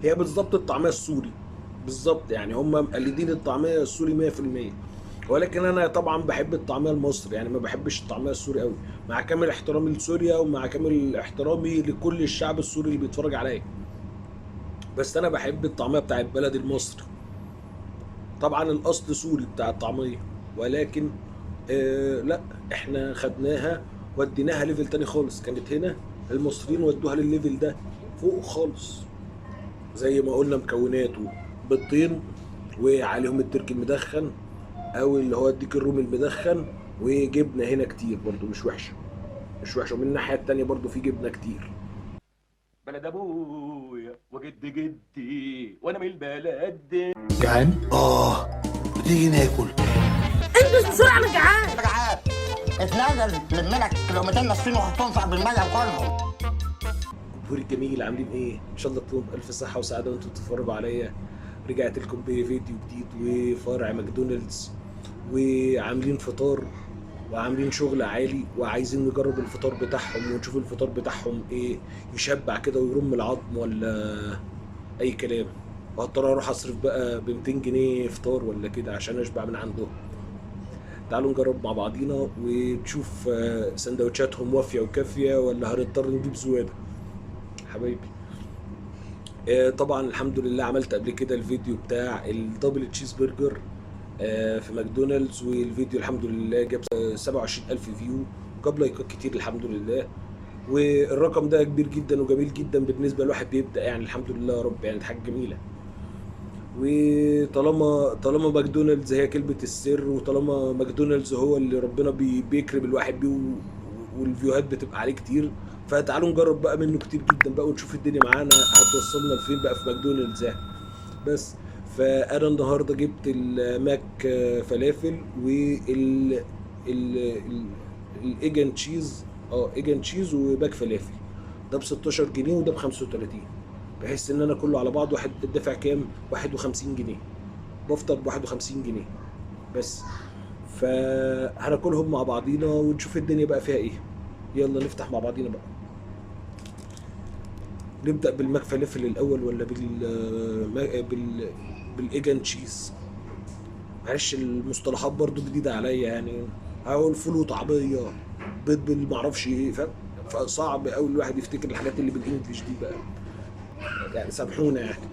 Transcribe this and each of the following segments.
هي بالظبط الطعمية السوري بالظبط، يعني هم مقلدين الطعمية السوري 100%. ولكن انا طبعا بحب الطعمية المصري، يعني ما بحبش الطعمية السوري قوي، مع كامل احترامي لسوريا ومع كامل احترامي لكل الشعب السوري اللي بيتفرج عليا، بس انا بحب الطعمية بتاعت بلدي المصري. طبعا الاصل سوري بتاع الطعمية، ولكن لا احنا خدناها وديناها level تاني خالص. كانت هنا المصريين ودوها للل level ده فوق خالص. زي ما قلنا مكوناته بيضتين وعليهم التركي المدخن او اللي هو الديك الرومي المدخن، وجبنه هنا كتير برضو، مش وحشة مش وحشة. ومن الناحية التانية برضو في جبنه كتير. بلد ابويا وجد جدي وانا من البلد دي. جعان؟ بتيجي ناكل. انجز بسرعة، انا جعان. جعان. اتنزل لم لك كيلومترين نصين وحطهم في قلب المية وكلهم. جمهور الجميل عاملين ايه؟ ان شاء الله تكونوا بالف صحة وسعادة وانتم بتتفرجوا عليا. رجعت لكم بفيديو جديد وفرع ماكدونالدز، وعاملين فطار وعاملين شغل عالي، وعايزين نجرب الفطار بتاعهم ونشوف الفطار بتاعهم ايه، يشبع كده ويرم العظم ولا اي كلام. وهضطر اروح اصرف بقى ب 200 جنيه فطار ولا كده عشان اشبع من عندهم. تعالوا نجرب مع بعضينا ونشوف سندوتشاتهم وافيه وكافيه ولا هنضطر نجيب زواده. حبايبي طبعا الحمد لله عملت قبل كده الفيديو بتاع ال double cheese burger في ماكدونالدز، والفيديو الحمد لله جاب 27000 view وجاب لايكات كتير الحمد لله. والرقم ده كبير جدا وجميل جدا بالنسبة لواحد بيبدا، يعني الحمد لله يا رب، يعني حاجة جميلة. وطالما ماكدونالدز هي كلمة السر، وطالما ماكدونالدز هو اللي ربنا بيكرم الواحد بيه والفيوهات بتبقى عليه كتير، فتعالوا نجرب بقى منه كتير جدا بقى ونشوف الدنيا معانا هتوصلنا لفين بقى في ماكدونالدز يعني. بس فانا النهارده جبت الماك فلافل وال ال egg and cheese، egg and cheese وماك فلافل، ده ب 16 جنيه وده ب 35، بحيث ان انا كله على بعض واحد دافع كام؟ 51 جنيه، بفطر ب 51 جنيه بس. فهناكلهم مع بعضينا ونشوف الدنيا بقى فيها ايه. يلا نفتح مع بعضينا بقى. نبدأ بالماك فلافل الأول ولا بال egg and cheese؟ معلش المصطلحات برضو جديدة عليا، يعني هقول فول وطعمية، بيض بالمعرفش ايه، فاهم؟ فصعب قوي الواحد يفتكر الحاجات اللي بال English دي بقى، يعني سامحونا يعني.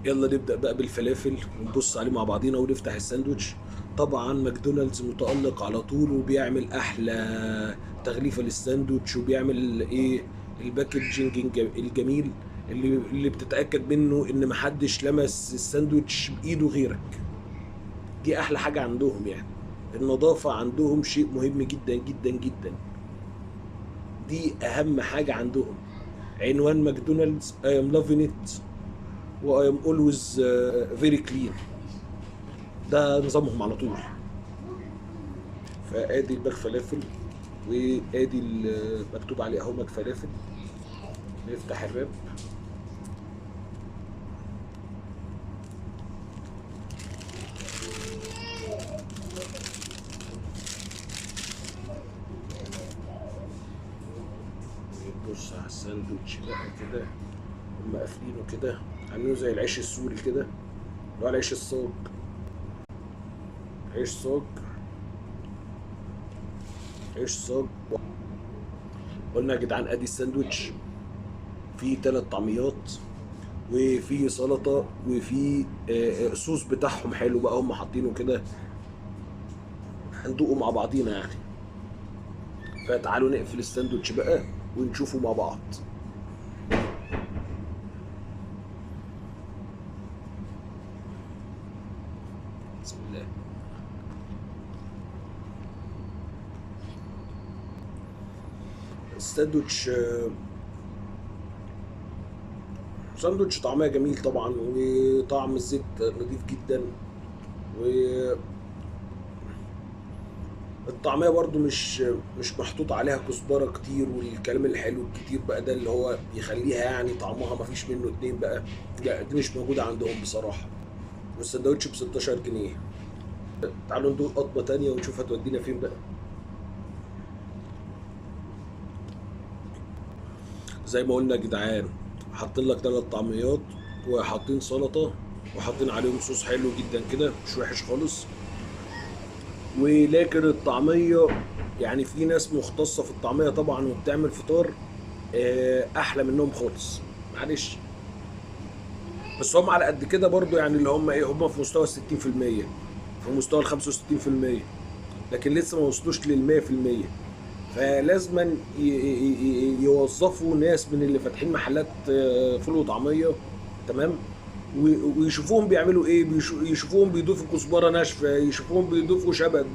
يلا نبدأ بقى بالفلافل ونبص عليه مع بعضينا ونفتح الساندوتش. طبعا ماكدونالدز متألق على طول وبيعمل احلى تغليفة للساندوتش، وبيعمل ايه ال packaging الجميل اللي بتتأكد منه ان محدش لمس الساندوتش بايده غيرك. دي احلى حاجة عندهم، يعني النظافة عندهم شيء مهم جدا جدا جدا، دي اهم حاجة عندهم. عنوان ماكدونالدز I am loving it و I am always very clean، ده نظامهم على طول. فادي الماك فلافل وادي مكتوب عليه اهو ماك فلافل. نفتح ال wrap. نبص على الساندوتش بقى كده، هم قافلينه كده، عاملينه زي العيش السوري كده، اللي هو العيش الصاج، عيش صاج، عيش صاج. قلنا يا جدعان ادي الساندوتش فيه 3 طعميات وفيه سلطة وفيه صوص بتاعهم حلو بقى هم حاطينه كده، هندوقه مع بعضينا يعني. فتعالوا نقفل الساندوتش بقى ونشوفه مع بعض. بسم الله. الساندوتش ساندوتش طعمها جميل طبعا، وطعم الزيت نضيف جدا، و الطعمية برضو مش محطوط عليها كزبره كتير والكلام الحلو الكتير بقى ده اللي هو يخليها يعني طعمها مفيش منه اتنين بقى، لا دي مش موجودة عندهم بصراحة. والسندوتش ب 16 جنيه. تعالوا ندوق قطمه تانية ونشوف هتودينا فين بقى. زي ما قلنا يا جدعان، حاطين لك 3 طعميات وحاطين سلطة وحاطين عليهم صوص حلو جدا كده، مش وحش خالص. ولكن الطعمية يعني في ناس مختصة في الطعمية طبعا وبتعمل فطار احلى منهم خالص، معلش. بس هم على قد كده برضو، يعني اللي هم ايه، هم في مستوى 60%، في مستوى 65%، لكن لسه ما وصلوش لل 100%. فلازما يوظفوا ناس من اللي فاتحين محلات فول وطعميه، تمام، ويشوفوهم بيعملوا ايه، يشوفوهم بيضيفوا كزبره ناشفة، يشوفوهم بيضيفوا شبت،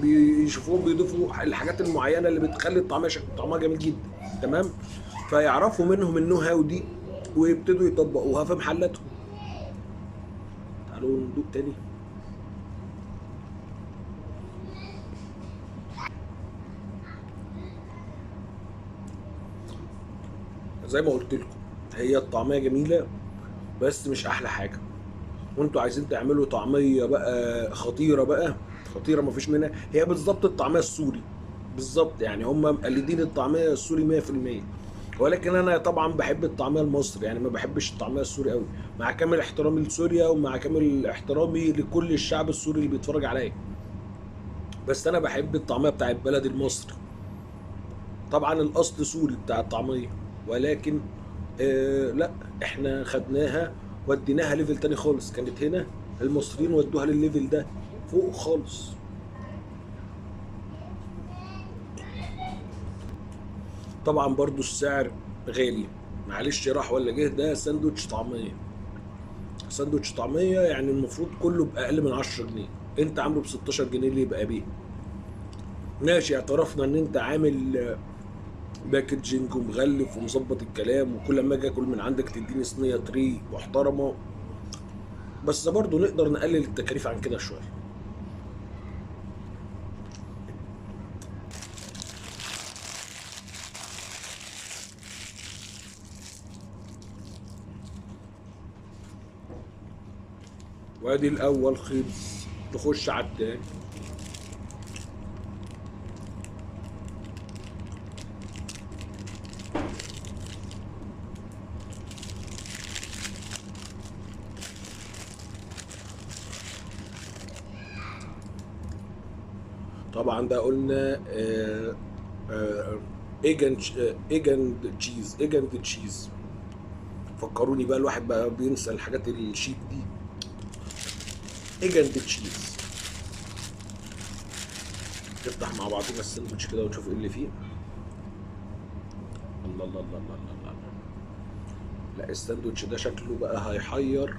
يشوفوهم بيضيفوا الحاجات المعينة اللي بتخلي الطعمية طعمها جميل جدا، تمام. فيعرفوا منهم ال know how دي ويبتدوا يطبقوها في محلاتهم. تعالوا ندوق تاني. زي ما قلت لكم هي الطعمية جميلة بس مش احلى حاجة، وانتوا عايزين تعملوا طعميه بقى خطيرة، بقى خطيرة مفيش منها. هي بالظبط الطعمية السوري بالظبط، يعني هم مقلدين الطعمية السوري 100%. ولكن انا طبعا بحب الطعمية المصري، يعني ما بحبش الطعمية السوري قوي، مع كامل احترامي لسوريا ومع كامل احترامي لكل الشعب السوري اللي بيتفرج عليا، بس انا بحب الطعمية بتاع البلد المصري. طبعا الاصل سوري بتاع الطعمية، ولكن لا احنا خدناها وديناها level تاني خالص. كانت هنا المصريين ودوها للل level ده فوق خالص. طبعا برضو السعر غالي، معلش راح ولا جه، ده ساندوتش طعمية، ساندوتش طعمية يعني المفروض كله بأقل من 10 جنيه، انت عامله ب 16 جنيه اللي يبقى بيه. ماشي، اعترفنا ان انت عامل packaging ومغلف ومظبط الكلام، وكل ما اجي اكل من عندك تديني صينية tray محترمه، بس برضو نقدر نقلل التكاليف عن كده شوية. وادي الاول خلص، نخش على التاني. طبعا ده قلنا egg and cheese، egg and cheese. فكروني بقى، الواحد بقى بينسى الحاجات الشيك دي. egg and cheese. نفتح مع بعضنا الساندوتش كده ونشوف ايه اللي فيه. الله الله الله الله الله الله. لا الساندوتش ده شكله بقى هيحير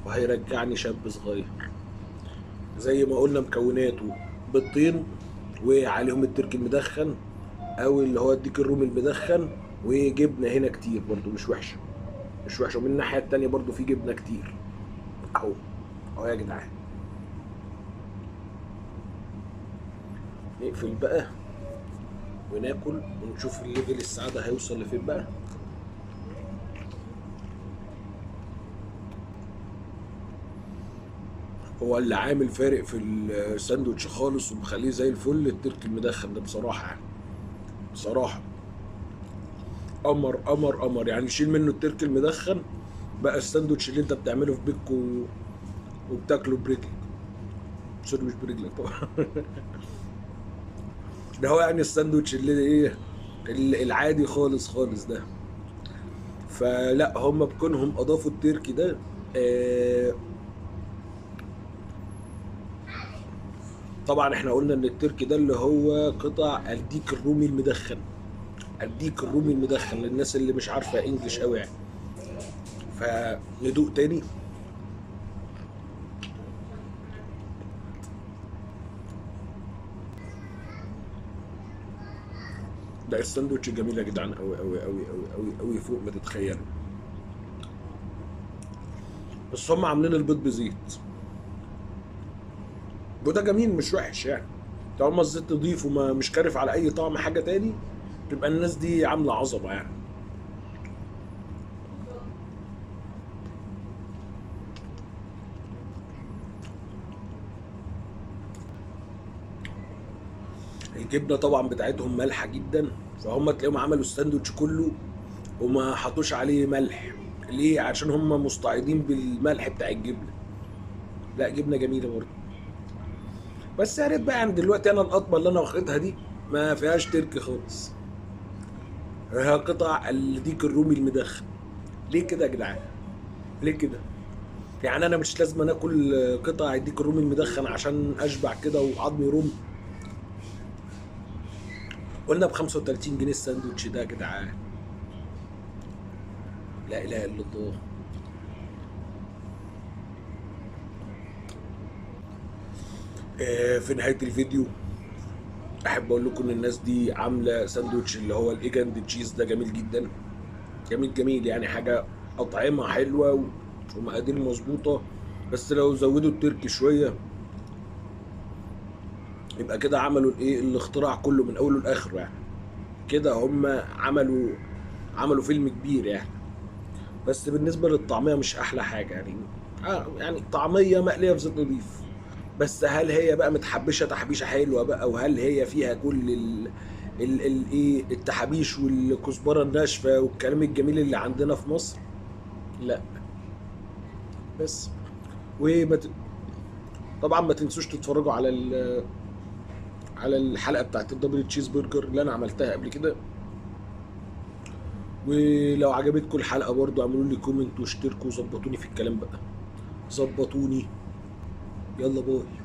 وهيرجعني شاب صغير. زي ما قلنا مكوناته بيضتين وعليهم التركي المدخن او اللي هو الديك الرومي المدخن، وجبنه هنا كتير برضو مش وحشة، مش وحشة. ومن الناحية التانية برضو في جبنه كتير اهو اهو يا جدعان. نقفل بقى وناكل ونشوف ال level السعادة هيوصل لفين بقى. هو اللي عامل فارق في الساندوتش خالص ومخليه زي الفل التركي المدخن ده بصراحة، يعني بصراحة قمر قمر قمر. يعني شيل منه التركي المدخن بقى الساندوتش اللي انت بتعمله في بيتك وبتاكله برجلك، sorry مش برجلك طبعا ده هو يعني الساندوتش اللي ايه العادي خالص خالص ده. فلا هم بكونهم اضافوا التركي ده. طبعا احنا قلنا ان التركي ده اللي هو قطع الديك الرومي المدخن، الديك الرومي المدخن للناس اللي مش عارفه English قوي يعني. فندوق تاني. ده الساندوتش جميل يا جدعان قوي قوي قوي قوي قوي قوي فوق ما تتخيلوا. بس هم عاملين البيض بزيت، وده جميل مش وحش يعني. طالما الزيت نضيف وما مش كارف على اي طعم حاجة تاني، تبقى الناس دي عامله عظمه يعني. الجبنة طبعا بتاعتهم مالحة جدا، فهم تلاقيهم عملوا الساندوتش كله وما حطوش عليه ملح، ليه؟ عشان هم مستعيضين بالملح بتاع الجبنة. لا جبنه جميلة برضه، بس يا ريت بقى يعني دلوقتي انا القطمه اللي انا واخدها دي ما فيهاش تركي خالص، فيها قطع الديك الرومي المدخن. ليه كده يا جدعان؟ ليه كده؟ يعني انا مش لازم اكل قطع الديك الرومي المدخن عشان اشبع كده وعظمي رومي. قلنا ب 35 جنيه الساندوتش ده يا جدعان. لا اله الا الله. في نهاية الفيديو احب اقول لكم ان الناس دي عامله ساندوتش اللي هو ال egg and cheese ده جميل جدا، جميل جميل يعني، حاجة اطعمه حلوة ومقادير مظبوطة، بس لو زودوا التركي شوية يبقى كده عملوا الايه، الاختراع كله من اوله لاخره يعني. كده هم عملوا فيلم كبير يعني. بس بالنسبة للطعميه مش احلى حاجة يعني، يعني طعميه مقلية في زيت نضيف، بس هل هي بقى متحبشه تحبيشه حلوة بقى، وهل هي فيها كل ال ال ال ايه التحابيش والكزبره الناشفه والكلام الجميل اللي عندنا في مصر؟ لا. بس وما طبعا ما تنسوش تتفرجوا على على الحلقة بتاعت ال double cheese burger اللي انا عملتها قبل كده. ولو عجبتكم الحلقة برضو اعملوا لي comment واشتركوا وظبطوني في الكلام بقى، ظبطوني. يلا bye.